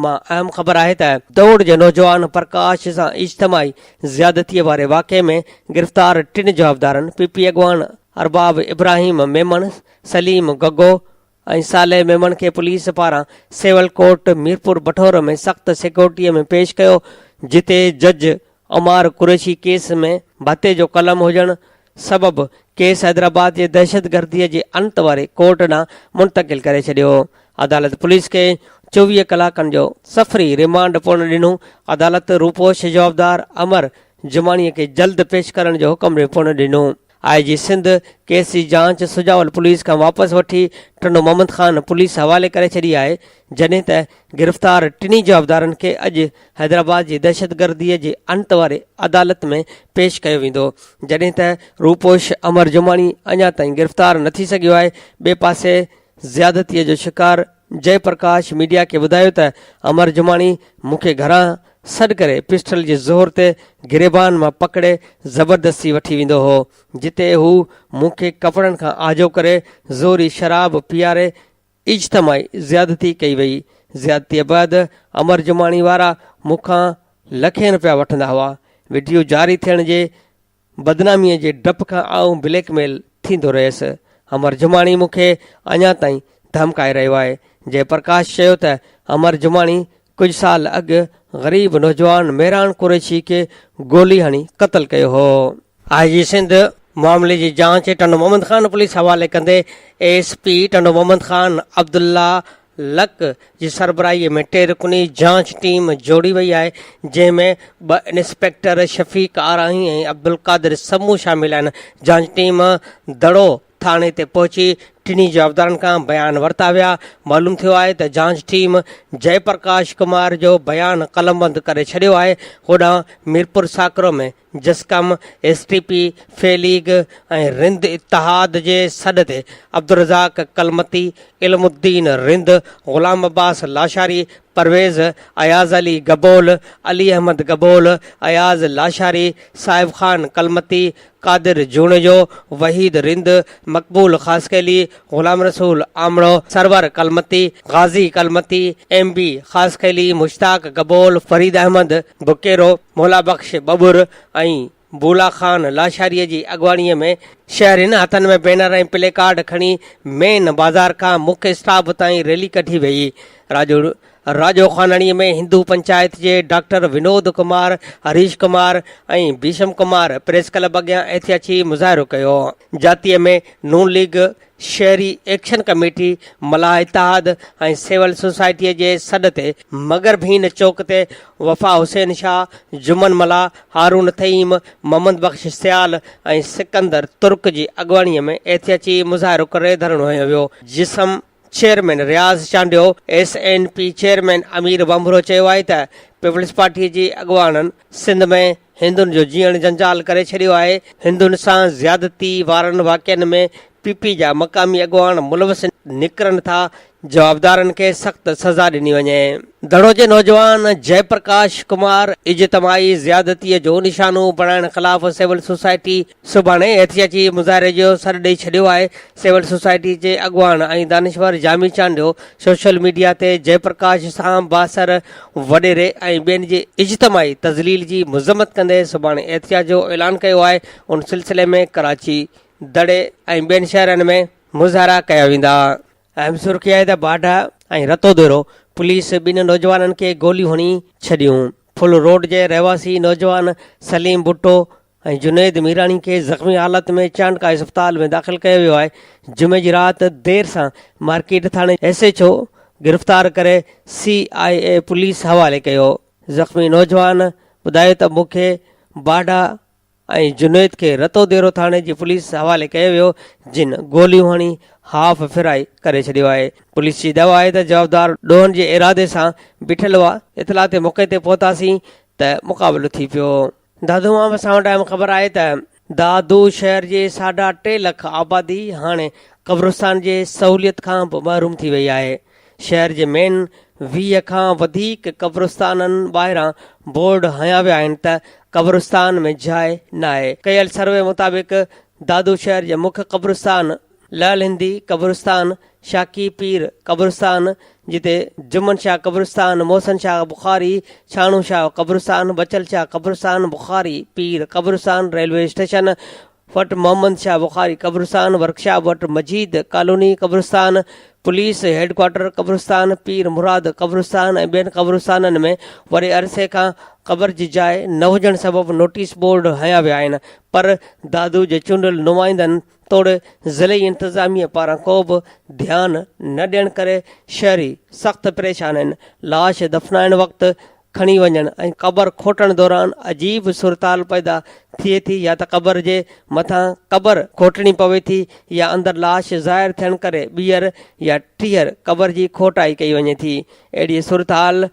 S3: مان اهم خبر آهي ته دوڙ جي نوجوان پرڪاش سان اجتماعي زيادتي واري واقعي ۾ گرفتار ٽن جوابدارن پي پي اڳواڻ ارباب ابراهيم ميمڻ، سليم گگو ۽ صالح ميمڻ کي پوليس پاران سول ڪورٽ ميرپور بٺورو ۾ سخت سيڪيورٽي ۾ پيش ڪيو جتي جج عمار قريشي ڪيس ۾ ڀتي جو قلم هجڻ سبب ڪيس حيدرآباد جي دهشتگردي جي انت واري ڪورٽ ڏانهن منتقل ڪري ڇڏيو. عدالت پوليس کي 24 ڪلاڪن جو سفري ريمانڊ پڻ ڏنو. عدالت روپوش جوابدار امر جماڻي کي جلد پيش ڪرڻ جو حڪم پڻ ڏنو. آء جي سنڌ ڪيس جي جاچ سجاول پوليس کان واپس وٺي ٽنڊو محمد خان پوليس حوالي ڪري ڇڏي آهي، جڏهن ته گرفتار ٽنهي جوابدارن کي اڄ حيدرآباد جي دهشتگردي جي انت واري عدالت ۾ پيش ڪيو ويندو، جڏهن ته روپوش امر جماڻي اڃا تائين گرفتار نه ٿي سگهيو آهي، ٻئي پاسي زيادتي جو شڪار جئه پرڪاش ميڊيا کي ٻڌايو ته امر جماڻي مون کي گهران سڏ ڪري پسٽل جي زور تي گريبان مان پڪڙي زبردستي وٺي ويندو هو، جتي هو مون کي ڪپڙن کان آجو ڪري زوري شراب پياري اجتماعي زيادتي ڪئي وئي. زيادتيء بعد امر جماڻي وارا مون کان لکين رپيا وٺندا هئا. وڊيو جاري ٿيڻ جي بدناميء جي ڊپ کان آئون بليڪ ميل ٿيندو رهيس. امر جماڻي مون کي اڃا تائين ڌمڪائي رهيو آهي. جئه پرڪاش چيو ته امر جماڻي ڪجهه سال اڳ غريب نوجوان مهراڻ قريشي کي گولي هڻي قتل ڪيو هو. آء جي سنڌ معاملي جي جاچ ٽنڊو محمد خان پوليس حوالي ڪندي ايس پي ٽنڊو محمد خان عبدالله لڪ جي سربراهي ۾ ٽي رڪني جاچ ٽيم جوڙي وئي آهي، جنهن ۾ ٻه انسپيڪٽر شفيق آرائين ۽ عبدالقادر سمون شامل آهن. جاچ ٽيم دڙو ٿاڻي تي پهچي ٽنهي جوابدارن کان بيان ورتا ويا. معلوم ٿيو آهي ته جاچ ٽيم جئه پرڪاش ڪمار جو بيان قلمبند ڪري ڇڏيو آهي. هوڏانهن ميرپور ساڪرو ۾ جسقم، ايس ٽي پي، في ليگ ۽ رند اتحاد جي سڏ تي عبدالرزاق ڪلمتي، علم الدين رند، غلام عباس لاشاري، پرويز، اياز علي گبول، علي احمد گبول، اياز لاشاري، صاحب خان ڪلمتي، قادر جوڻيجو، وحيد رند، مقبول خاصخيلي، غلام رسول آمڙو، سرور ڪلمتي، غازي ڪلمتي، ايم بي خاصخيلي، مشتاق گبول، فريد احمد بڪيرو، مولا بخش ٻٻر ۽ بولا خان لاشاري جي اڳواڻي ۾ شهرين هٿن ۾ بينر ۽ پلي ڪارڊ کڻي مين بازار کان مک اسٽاپ تائين ريلي ڪڍي ويئي. راڄو راڄو خاناڻي ۾ هندو پنچائت جي doctor Vinod Kumar, Harish Kumar ۽ Bhisham Kumar press club اڳيان احتجاجي مظاهرو ڪيو. جاتيء ۾ نون ليگ شهري ايڪشن ڪميٽي، ملاح اتحاد ۽ سول سوسائٽيء جي سڏ تي مگرڀين چوڪ تي وفا حسين شاهه، جمن ملاح، هارون ٿهيم، محمد بخش سيال ۽ سڪندر ترڪ جي اڳواڻيء ۾ احتجاجي مظاهرو ڪري ڌرڻو هنيو ويو. جسم chairman Riaz Chandio, S N P chairman Amir Bhanbhro چيو آهي ته پيپلز پارٽي جي اڳواڻن سنڌ ۾ هندن جو جيئڻ جنجال ڪري ڇڏيو آهي، هندن سان زيادتي وارن واقعن ۾ پي پي جا مقامي اڳواڻ ملوث نڪرن ٿا، جوابدارن کي سخت سزا ڏني وڃي. دڙو جي نوجوان جئه پرڪاش ڪمار اجتماعي زيادتي جو نشانو بڻائڻ خلاف سول سوسائٽي سڀاڻي احتجاجي مظاهري جو سڏ ڏئي ڇڏيو آهي، سول سوسائٽي جي اڳواڻ ۽ دانشور جامي چانڊيو سوشل ميڊيا تي جئه پرڪاش سان بااثر وڏيري ۽ ٻين جي اجتماعي تذليل جي مذمت ڪندي سڀاڻي احتجاج جو اعلان ڪيو آهي، ان سلسلي ۾ ڪراچي، دڙي ۽ ٻين شهرن ۾ مظاهرا ڪيا ويندا. اهم سرخي آهي ته باڊهه ۽ رتوديرو پوليس ٻن نوجوانن کي گوليون هڻي ڇڏيون، ڦل روڊ جي رهواسي نوجوان سليم ڀٽو ۽ جنيد ميراڻي کي زخمي حالت ۾ چانڊڪا اسپتال ۾ داخل ڪيو ويو آهي، جمعي جي رات دير سان مارڪيٽ ٿاڻي ايس ايڇ او گرفتار ڪري سي آء اي پوليس حوالي ڪيو، زخمي نوجوان ٻڌايو ته مون کي باڊا ۽ جنيد کي رتوديرو ٿاڻي جي پوليس حوالي ڪيو ويو جن گوليون هڻي هاف فرائي ڪري ڇڏيو آهي، پوليس جي دعويٰ آهي ته جوابدار ڏوهن جي ارادي سان بيٺل هئا، اطلاع تي موقعي تي پهتاسين ته مقابلو ٿي پيو. دادو مان به اسان وٽ اهم خبر آهي ته دادو شهر جي ساڍا ٽي لک آبادي هاڻي قبرستان جي سهوليت کان به محروم ٿي وئي آهي. شهر جي مين 20 کان وڌيڪ قبرستانن ٻاهران بورڊ هنيا ويا آهن ته قبرستان ۾ جاء ناهي. ڪيل سروي مطابق دادو شهر جي مک قبرستان لعل هندي قبرستان، شاڪي پير قبرستان، جتي جمن شاهه قبرستان، محسن شاهه بخاري، ڇاڻو شاهه قبرستان، بچل شاهه قبرستان، بخاري پير قبرستان، ريلوي اسٽيشن وٽ محمد شاهه بخاري قبرستان، ورڪشاپ وٽ مجيد ڪالوني قبرستان، پوليس هيڊڪوارٽر قبرستان، پير مراد قبرستان ۽ ٻين قبرستانن ۾ وڏي عرصي کان قبر جي جاء نه هجڻ سبب نوٽيس بورڊ هنيا ويا آهن پر دادو جي چونڊيل نمائندن توڙي ضلعي انتظاميه پاران ڪو به ڌيان نه ڏيڻ ڪري شهري سخت پريشان آهن، لاش دفنائڻ وقت کڻي وڃڻ ۽ قبر کوٽڻ دوران عجيب صورتحال پيدا ٿئي ٿي يا ته قبر جي مٿان قبر کوٽڻي پوي ٿي يا اندر لاش ظاهر ٿيڻ ڪري ٻيهر يا ٽيهر قبر جي کوٽائي ڪئي وڃي ٿي. اهڙي صورتحال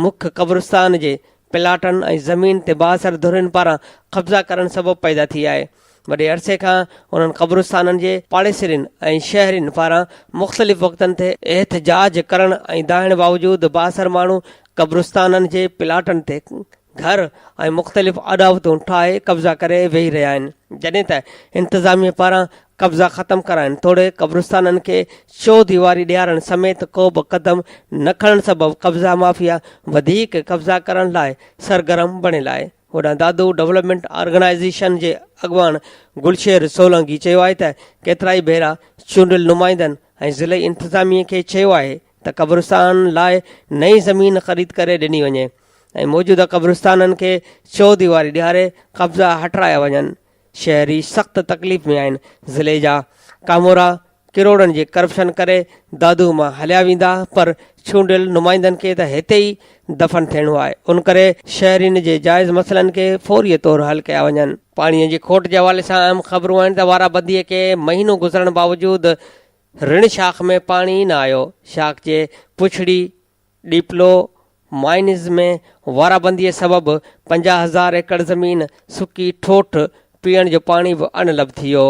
S3: مک قبرستان جي پلاٽن ۽ زمين تي بااثر ڌرين پاران قبضا ڪرڻ سبب پيدا ٿي آهي. وڏي عرصي کان انهن قبرستانن جي پاڙيسرين ۽ شهرين پاران مختلف وقتن تي احتجاج ڪرڻ ۽ دانهڻ باوجود بااثر ماڻهو قبرستانن جي پلاٽن تي گهر ۽ مختلف اڏاوتون ٺاهي قبضا ڪري ويهي رهيا آهن جڏهن ته انتظاميه پاران قبضا ختم ڪرائڻ توڙي قبرستانن کي چوديواري ڏيارڻ سميت ڪو به قدم نه کڻڻ سبب قبضا مافيا وڌيڪ قبضا ڪرڻ لاء سرگرم بڻيل آهي. هوڏانهن دادو ڊولپمينٽ آرگنائيزيشن جي اڳواڻ گلشير سولنگي چيو آهي ته ڪيترائي ڀيرا چونڊيل نمائندن ۽ ضلعي انتظاميه کي چيو آهي ته قبرستان لاء نئين زمين خريد ڪري ڏني وڃي ۽ موجوده قبرستانن کي چوديواري ڏياري قبضا هٽرايا وڃن شهري سخت تڪليف ۾ آهن، ضلعي جا ڪامورا ڪروڙن جي ڪرپشن ڪري دادو مان هليا ويندا پر چونڊيل نمائندن کي ته هتي ئي دفن ٿيڻو آهي ان ڪري شهرين جي جائز مسئلن کي فوري طور حل ڪيا وڃن. پاڻي جي کوٽ جي حوالي سان اهم خبرون آهن ته وارابندي کي مهينو گذرڻ باوجود رڻ شاخ ۾ پاڻي نه آيو، شاخ جي پڇڙي ڏيپلو مائنز ۾ وارابنديء سبب 50 هزار ايڪڙ زمين سڪي ٺوٺ، پيئڻ جو پاڻي به اڻلڀ ٿي ويو.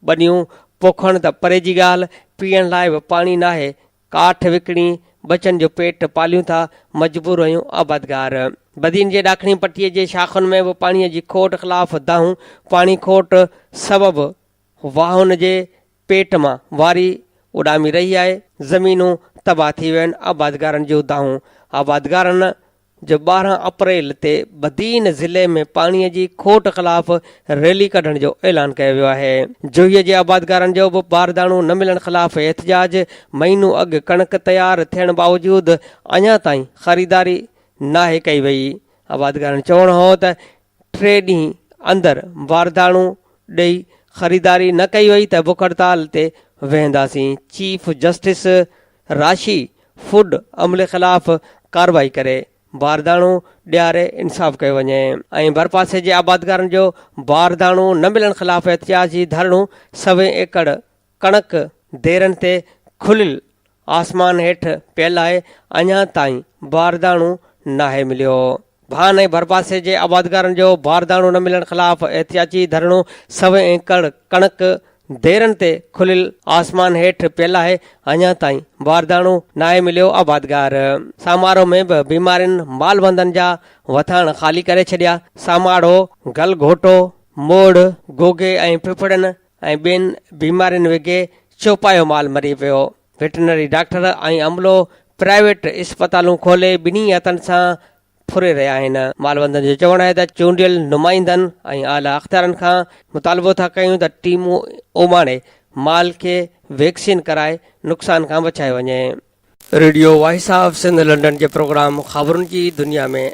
S3: ٻنيون پوکڻ ته پري جي ڳالهه، پيئڻ لاء به پاڻي ناهي. ڪاٺ وڪڻي ٻچن جو پيٽ پاليون ٿا، مجبور آهيون، آبادگار. بدين جي ڏاکڻي پٽي جي شاخن ۾ به پاڻي جي کوٽ خلاف دانهون، پاڻي کوٽ سبب واهن جي پيٽ مان واري اڏامي رهي آهي، زمينون تباهه ٿي ويون آهن، آبادگارن جون دانهون، آبادگارن جو 12 اپريل تي بدين ضلعي ۾ پاڻي جي کوٽ خلاف ريلي ڪڍڻ جو اعلان ڪيو ويو آهي، جوهي جي آبادگارن جو به بارداڻو نه ملڻ خلاف احتجاج، مهينو اڳ ڪڻڪ تيار ٿيڻ باوجود اڃا تائين خريداري ناهي ڪئي وئي، آبادگارن چوڻ هو ته ٽي ڏينهن اندر بارداڻو ڏئي خريداري نه ڪئي وئي ته بک هڙتال تي ويهنداسين، چيف جسٽس راشي فوڊ عملي خلاف ڪارروائي ڪري بارداڻو ڏياري انصاف ڪيو وڃي ۽ ڀرپاسي جي آبادگارن جو بارداڻو نه ملڻ خلاف احتجاجي ڌرڻو سوين ايڪڙ ڪڻڪ ديرن تي کليل آسمان هيٺ پيل آهي، اڃا تائين بارداڻو ناهي مليو. ڀان ۽ ڀرپاسي جي آبادگارن جو بارداڻو نه ملڻ خلاف احتجاجي ڌرڻو سوين ايڪڙ ڪڻڪ ديرن تي کليل آسمان هيٺ پيل آهي، اڃا تائين بارداڻو ناهي مليو، آبادگار. سامارو ۾ به بيمارين مالوندن جا وٿاڻ خالي ڪري ڇڏيا، ساماڙو، گل گهوٽو، موڙ، گوگي ۽ ڦڦڙن ۽ ٻين بيمارين وگهي چوپايو مال مري پيو. ويٽرنري ڊاڪٽر ۽ عملو پرائيويٽ اسپتالون کولي ٻنهي هٿن سان ڦري رهيا آهن. مالوندن جو چوڻ آهي ته چونڊيل نمائندن ۽ اعليٰ اختيارن کان مطالبو ٿا ڪيون ته ٽيمون اماڻي مال کي ويڪسين ڪرائي نقصان کان بچايو وڃي. Radio voice of Sindh London جي پروگرام خبرن جي دنيا ۾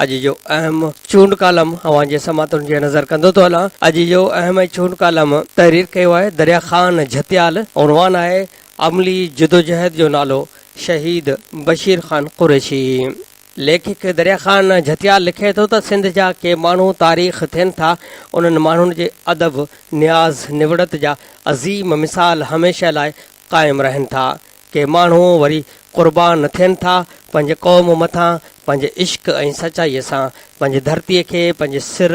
S3: اڄ جو اهم چونڊ ڪالم اوهان جي سماعتن جي نظر ڪندو ٿو هلان. اڄ جو اهم ۽ چونڊ ڪالم تحرير ڪيو آهي دريا خان جهتيال عنوان آهي عملي جدوجهد جو نالو شهيد بشير خان قريشي. ليکڪ دريا خان جهتيال لکي ٿو ته سنڌ جا ڪي ماڻهو تاريخ ٿين ٿا انهن ماڻهن جي ادب، نياز، نوڙت جا عظيم مثال هميشه لاء قائم رهن ٿا. ڪي ماڻهو وري قربان ٿين ٿا پنهنجي قوم مٿان پنهنجي عشق ۽ سچائيء سان پنهنجي ڌرتيء کي پنهنجي سر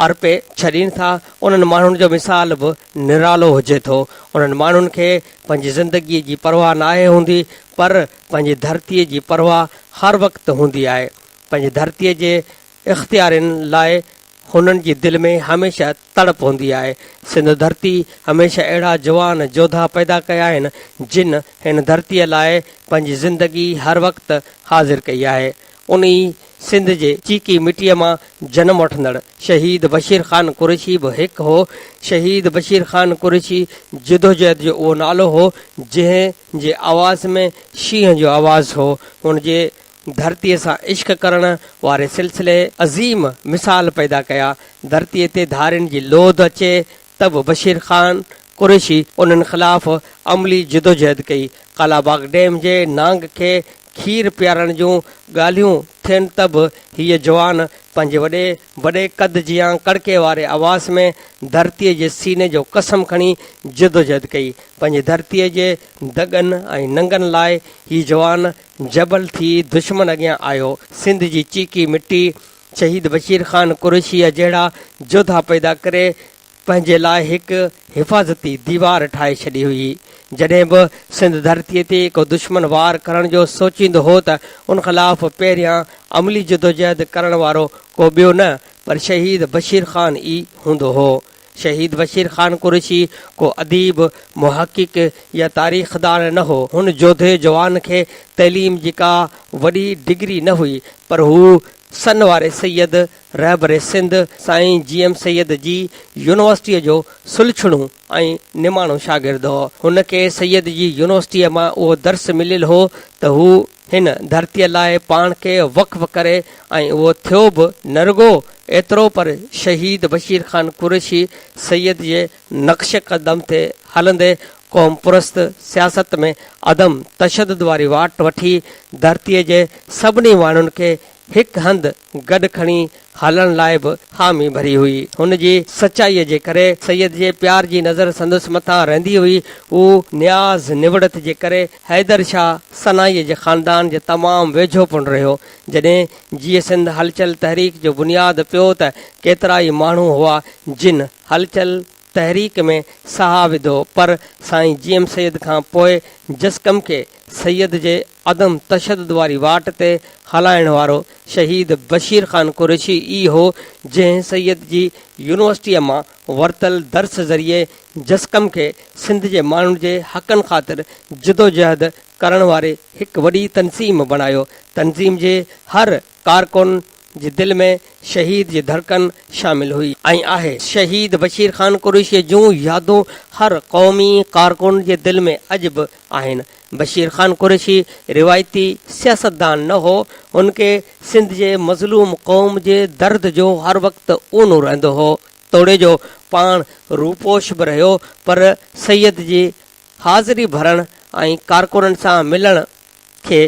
S3: ارپي ڇڏين ٿا انهن ماڻهن جو مثال به نرالو هجي ٿو انهن ماڻهن کي پنهنجي زندگيء جي پرواهه ناهي هوندي پر پنهنجي ڌرتيء جي پرواهه هر وقت هوندي آهي پنهنجي ڌرتيء جي اختيارين لاء هنن جي دل ۾ هميشه تڙپ هوندي آهي. سنڌ ڌرتي هميشه اهڙا جوان جوڌا پيدا ڪيا آهن، جن هن ڌرتيء لاء پنهنجي زندگي هر وقت حاضر ڪئي آهي. ان ئي سنڌ جي چيڪي مٽيء مان جنم وٺندڙ شهيد بشير خان قريشي به هڪ هو. شهيد بشير خان قريشي جدوجهد جو اهو نالو هو، جنهن جي آواز ۾ شينهن جو آواز هو. هن جي ڌرتيء سان عشق ڪرڻ واري سلسلي عظيم مثال پيدا ڪيا. ڌرتيء تي ڌارين جي لوڌ اچي ته به بشير خان قريشي انهن خلاف عملي جدوجهد ڪئي. ڪالاباغ ڊيم جي نانگ کي کير پيارڻ جون ڳالهيون ٿين ته به هيء جوان پنهنجي وڏي وڏي قد جيان ڪڙڪي واري آواز ۾ ڌرتيء جي سيني جو قسم کڻي جدوجهد ڪئي. پنهنجي ڌرتيء جي دڳن ۽ ننگن لاء هي جوان جبل ٿي دشمن اڳيان آيو. سنڌ جي چيڪي مٽي شهيد بشير خان قريشيء جهڙا جوڌا پيدا ڪري پنهنجي لاء هڪ حفاظتي ديوار ٺاهي ڇڏي هئي. جڏهن به سنڌ ڌرتيء تي ڪو دشمن وار ڪرڻ جو سوچيندو هو ته ان خلاف پهريان عملي جدوجهد ڪرڻ وارو ڪو ٻيو نه پر شهيد بشير خان ئي هوندو هو. شهيد بشير خان قريشي ڪو اديب، محقق يا تاريخدان نه هو. هن جوڌي جوان کي تعليم جي ڪا وڏي ڊگري نه هئي پر هو سن واري سيد رهبر سنڌ سائين جي ايم سيد جي يونيورسٽيء جو سلڇڻو ۽ نماڻو شاگرد هو. هن کي سيد جي يونيورسٽيء مان اهو درس مليل هو ته هو هن ڌرتيء لاء پاڻ کي وقف ڪري ۽ اهو ٿيو به نه رڳو ايترو پر شهيد بشير خان قريشي سيد جي نقش قدم تي هلندي قوم پرست سياست ۾ عدم تشدد واري واٽ وٺي ڌرتيء جي سڀني ماڻهن کي هڪ هنڌ گڏ کڻي هلڻ لاء به حامي ڀري هئي. هن جي سچائيء جي ڪري سيد جي پيار جي نظر سندس مٿان رهندي هئي. هو نياز نوڙت جي ڪري حيدر شاهه سنائيء جي خاندان جي تمام ويجهو پڻ رهيو. جڏهن جيئي سنڌ هلچل تحريڪ جو بنياد پيو ته ڪيترائي ماڻهو هئا جن هلچل تحريڪ ۾ ساهه وڌو پر سائين جي ايم سيد کان پوء جسقم کي سيد جي عدم تشدد واري واٽ تي هلائڻ وارو شهيد بشير خان قريشي ئي هو جنهن سيد جي يونيورسٽيء مان ورتل درس ذريعي جسقم کي سنڌ جي ماڻهن جي حقن خاطر جدوجهد ڪرڻ واري هڪ وڏي تنظيم بڻايو. تنظيم جي هر ڪارڪن جي دل ۾ شهيد جي ڌڙڪن شامل هئي ۽ آهي. شهيد بشير خان قريشيء جون يادون هر قومي ڪارڪن جي دل ۾ اڄ به آهن. بشير خان قريشي روايتي سياستدان نه هو، هن کي سنڌ جي مظلوم قوم جي درد جو هر وقت اونو رهندو هو. توڙي جو پاڻ روپوش به رهيو پر سيد جي حاضري ڀرڻ ۽ ڪارڪنن سان ملڻ کي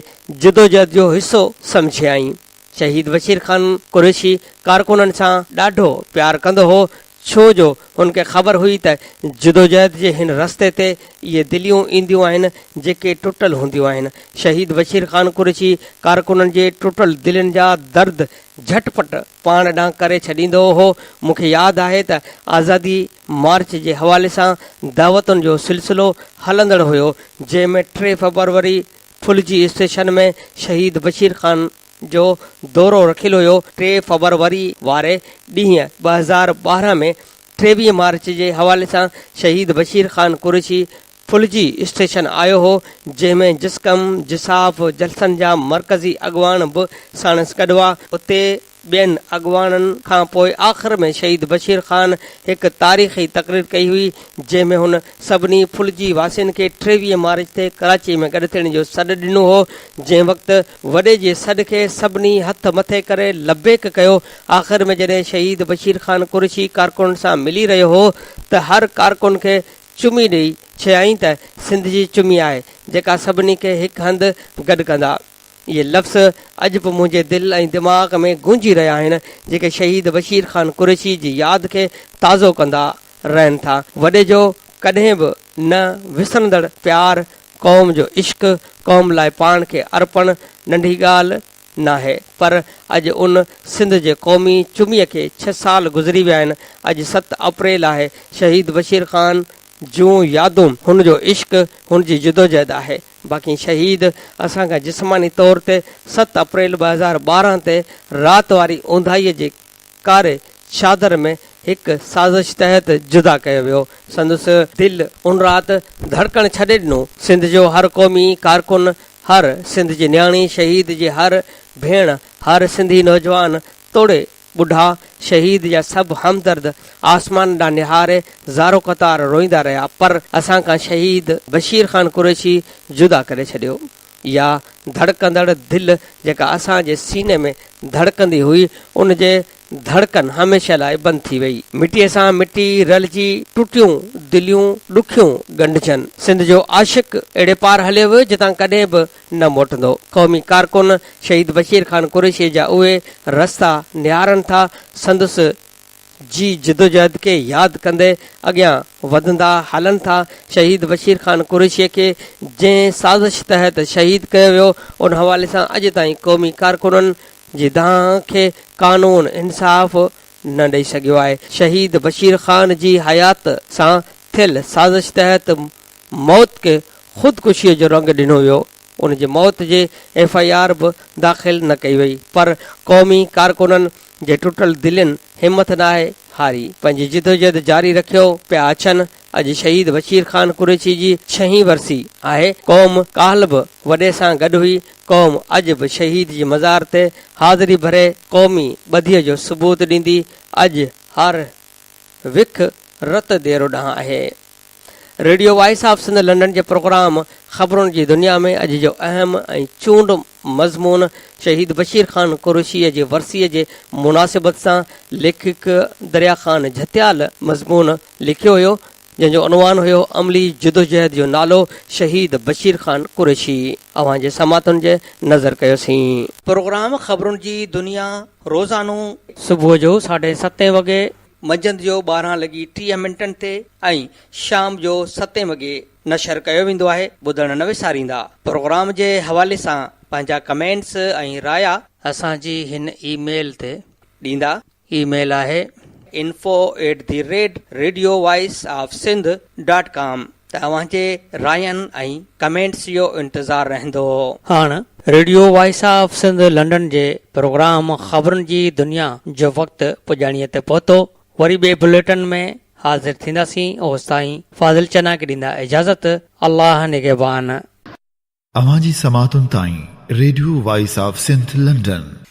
S3: جدوجهد جو حصو سمجهيائين. شهيد بشير خان قريشي ڪارڪنن سان ڏاڍو پيار ڪندو هو، ڇو جو هن کي خبر هئي ته جدوجهد جي هن رستي تي اهي دليون اينديون آهن، جيڪي ٽٽل هونديون آهن. شهيد بشير خان قريشي ڪارڪنن جي ٽٽل دلين جا درد جهٽ پٽ پاڻ ڏانهن ڪري ڇڏيندو هو. مون کي ياد آهي ته آزادي مارچ جي حوالي سان دعوتن جو سلسلو هلندڙ هيو، جنهن ۾ ٽي فبروري ڦلجي اسٽيشن ۾ شهيد بشير خان جو دورو رکيل هيو. ٽي فبروري واري ڏينهن 2012 ۾ 23 مارچ جي حوالي سان شهيد بشير خان قريشي ڦلجي اسٽيشن آيو هو، جنهن ۾ جسقم، جساف، جلسن جا مرڪزي اڳواڻ به ساڻس گڏ هئا. اتي ٻين اڳواڻن کان پوء آخر ۾ شهيد بشير خان هڪ تاريخي تقرير ڪئي هئي، جنهن ۾ هن سڀني ڦلجي واسين کي 23 مارچ تي ڪراچي ۾ گڏ ٿيڻ جو سڏ ڏنو هو، جنهن وقت وڏي جي سڏ کي سڀني هٿ مٿي ڪري لبيڪ ڪيو. آخر ۾ جڏهن شهيد بشير خان قريشي ڪارڪنن سان ملي رهيو هو ته هر ڪارڪن کي چمي ڏئي چيائين ته سنڌ جي چمي آهي، جيڪا سڀني کي هڪ هنڌ گڏ ڪندا. اهي لفظ اڄ به منهنجي دل ۽ دماغ ۾ گونجي رهيا آهن، جيڪي شهيد بشير خان قريشي جي ياد کي تازو ڪندا رهن ٿا. وڏي جو ڪڏهن به نه وسرندڙ پيار، قوم جو عشق، قوم لاء پاڻ کي ارپڻ ننڍي ڳالهه ناهي. پر اڄ ان سنڌ جي قومي چميء کي ڇهه سال گذري ويا آهن. اڄ ست اپريل آهي. شهيد بشير خان جون يادون، هن جو عشق، هن جي جدوجهد آهي. باقي شهيد اسان کان جسماني طور تي ست اپريل 2012 تي رات واري اونداهيء جي ڪاري چادر ۾ هڪ سازش تحت جدا ڪيو ويو. سندس دل ان رات ڌڙڪڻ ڇڏي ڏنو. سنڌ جو هر قومي ڪارڪن، هر سنڌ جي نياڻي، شهيد جي هر ڀيڻ، هر سنڌي نوجوان توڙي ٻڍا شهيد جا سڀ همدرد آسمان ڏانهن نهاري زارو قطار روئيندا رهيا پر اسان کان شهيد بشير خان قريشي جدا ڪري ڇڏيو. اها ڌڙڪندڙ دل جيڪا اسان جي سيني ۾ ڌڙڪندي هئي ان جي ڌڙڪن هميشه لاء بند ٿي وئي. مٽيء سان مٽي رلجي ٽٽيون دليون ڏکيون ڳنڍجن. سنڌ جو عاشق اهڙي پار هليو ويو جتان ڪڏهن به نه موٽندو. قومي ڪارڪن شهيد بشير خان قريشيء جا اهي رستا نهارن ٿا، سندس جي جدوجهد کي ياد ڪندي اڳيان وڌندا هلن ٿا. شهيد بشير خان قريشيء کي جنهن سازش تحت شهيد ڪيو ويو، ان حوالي سان اڄ تائين قومي ڪارڪنن جي دانهن کي قانون انصاف نه ڏئي سگهيو آهي. شهيد بشير خان جي حيات سان ٿيل سازش تحت موت کي خودڪشيء جو رنگ ڏنو ويو، ان جي موت جي ايف I R به داخل نه ڪئي وئي پر قومي ڪارڪنن جي ٽٽل دلين همٿ ناهي هاري پنهنجي جدوجهد جاري رکيو پيا اچن. اڄ شهيد بشير خان قريشي جي ڇهين ورسي آهي، قوم ڪالهه به وڏي سان گڏ هئي، قوم اڄ به شهيد جي مزار تي حاضري ڀري قومي ٻڌيء جو ثبوت ڏيندي، اڄ هر وک رت ديرو ڏانهن آهي. Radio voice of Sindh London جي پروگرام خبرن جي دنيا ۾ اڄ جو اهم ۽ چونڊ مضمون شهيد بشير خان قريشيء جي ورسيء جي مناسبت سان ليکڪ دريا خان جهتيال مضمون لکيو هيو جنهن جو عنوان هيو عملي جدوجهد جو نالو شهيد بشير خان قريشي اوهان جي سماعتن جي نظر ڪيوسين. پروگرام خبرن جي دنيا روزانو. صبح جو ساڍي ستين وڳي، منجهند جو 12 لڳي 30 منٽن تي ۽ شام جو ستين وڳي نشر ڪيو ويندو آهي ٻڌڻ نه وساريندا پروگرام جي حوالي سان پنهنجا ڪمينٽس ۽ رايا. اسان جي هن اي ميل تي ڏيندا. اي ميل آهي. Info at the rate radio voice of Sindh dot com ته اوهان جي راين ۽ ڪمينٽس جو انتظار رهندو. هاڻ radio voice of Sindh London جي پروگرام خبرن جي دنيا جو وقت پڄاڻيء تي پهتو. وري ٻئي بليٽن ۾ حاضر ٿينداسين اوستائين فاضل چنا کي ڏيندا اجازت الله نگهبان.
S2: اوهان جي سماعتن تائين radio voice of Sindh London.